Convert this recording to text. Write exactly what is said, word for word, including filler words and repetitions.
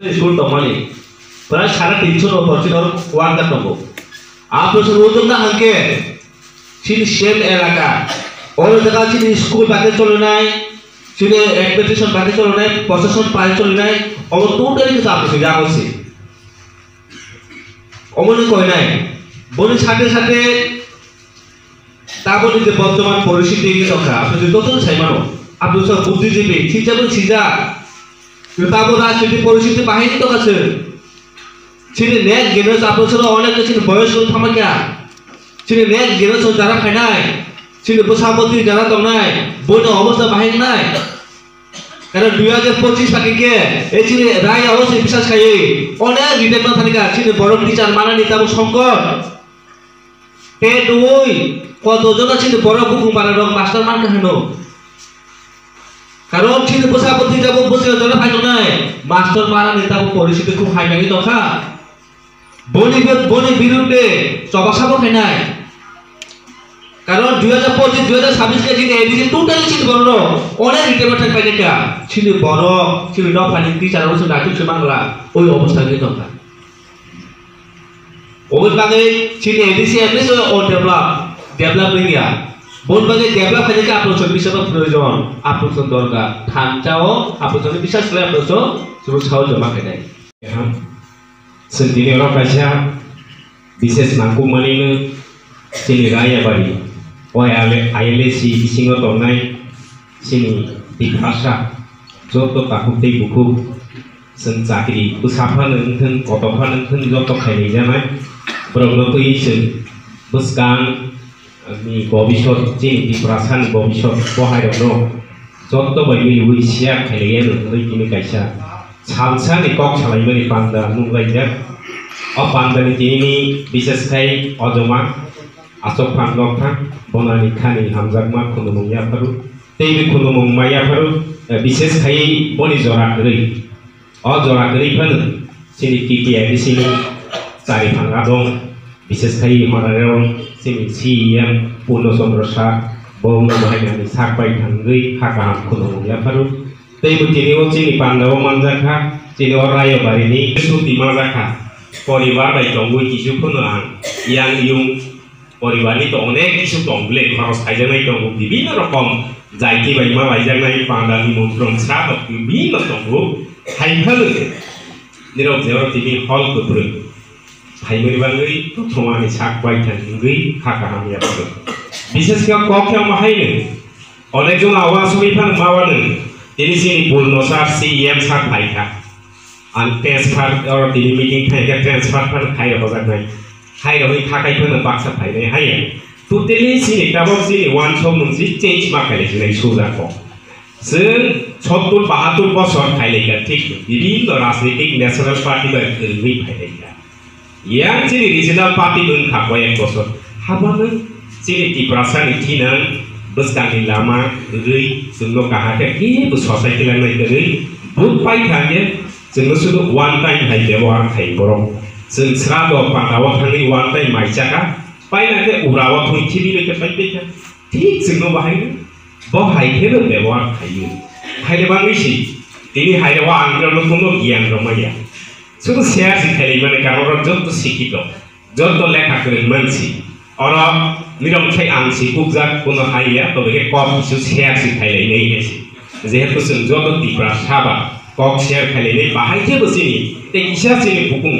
School tongmani prai sare tinso no porsi no worker tongo. Apro se ujuk na hangke chini same elaka, oro jaga chini school bate cholinai, chini administration bate cholinai, proshashan bate cholinai, omo totally kisa apro se jago se. Omo ni koinai, boni sate sate taboni je bortoman poristiti wngwi tongkha, apni je joto sai mano, apni so buddhijibi, sijabon sijak, tabo rajniti poristiti bahai wngwi tongkha se. Chini next generation apni soro onek chini boyos rok thamakya. Chini next generation jara phainai, chini bwsa bwtwi jara tongnai, boino obostha bahai wngnai. Karon dui hajar pochis sakhe khe, e chini raya o se bisas khaiwi, onek retirement thani kha, chini borok teacher manani tabuk songkot. Te dui, koto jona chini borok bukung bara rok master man kha hino. Karon chini bwsa bwtwi tabuk bwswk jora phai tongnai, master manani tabuk poristiti khub hai nangwi tongkha. Boni bi-, boni birudde choba sabo khainai. Karon dui hajar pochis, dui hajar sabis khe chini A D C totally chini borok no onek retirement thang paijak kha. Chini borok, chini nok phani teacher rok se naitug se mangla, oi obostha wngwi tongkha. Oboni bagwi chini A D C at least o develop, develop wngya. Boni bagwi develop khainai khe apni song bisas no proyojon, apni song dorkar. Thansa o apni song bisas khlai apni song chini sao joma khainai. Chwng tini oro kaisa bises nangkukmani no chini Rayabari, o I L A C bisingo tongnai chini Tiprasa joto takhuk tei bukhuk, chwng chakri bwsa phano wngthun, kotor phano wngthun, joto khailaijaknai borokno twiwi chwng bwskang ni bobisot, chini Tiprasani bobisot bo hairokno joto bai miliwi share khailaiya hwnwi tini kaisa salsani kok salaimani panda nunglaijak. O pandani tinini bises khai ojoma Achok Phan Nokthang, bonani khani hamjakma khunumung yapharu, teibo khunumung ma yapharu, eh, bises khai boni jora kwrwi. O jora kwrwi phano chini T T I D C ni chari phang adong, bises khai honorable chini C E M Purno Chandra Sir, bo wngma hai nani sak bai thangwi ha kaham khulumung yapharu. Tei bo tini o chini panda o manjakha, chini o Rayabari ni suti manjakha. Poribar bai tongwi kisu phano ang yang yung Poribar ni to onek kisu tong bile, khoros khaijaknai tongo, bibinno rokom jaiti bai ma laijaknai, panda ni montrom sra to bibinno tongo. Hai phano nirok je oro tini hol kwpring phaimani bagwi prothom ani sak bai thang wngwi kha kaham ya phano. Bises khe kok khe omo haino onek jon awa songwi phano ma wano tini chini Purno sir C E M sir phaikha. Ang transfer, oro tini meeting thai khe transfer phano khai rok hojaknai. Khai rokni kha khai phano baksa phainai haiya. Totally chini tabok chini uansuk mung si change ma khailai sinai sujak kok. Chwng sottur bahattur bosor khailai kha thik bibinno rajnitik national party bai kwrwngwi phailai kha. Yang chini regional party wng kha koyek bosor. Habano chini Tiprasa ni thinang bwskangni lama rwi chwngno kaham khe kebo society langnai kwrwi vote pai kha khe chwngno sudu one time hai bebohar khai borok. Chwng srado panda o thangwi one time mai chakha, paina khe ura o thwi khibi bai khe pai pai kha. Thik chwngno bahai bo hai khe no bebohar khai o. Hai le bangwi si tini hai le o ang no kuno giyan rw maya. Sudu share si khailai mani karon rok joto sikito, joto lekha kwrwng mansi. Oro nirok khai ang si kukjak kuno hai ya, tobe khe kok kisu share si khailai nai hai si. Jehetu chwng joto Tiprasa ba kok share khailai nai bahai khe bo chini tei kisa chini bukung ba.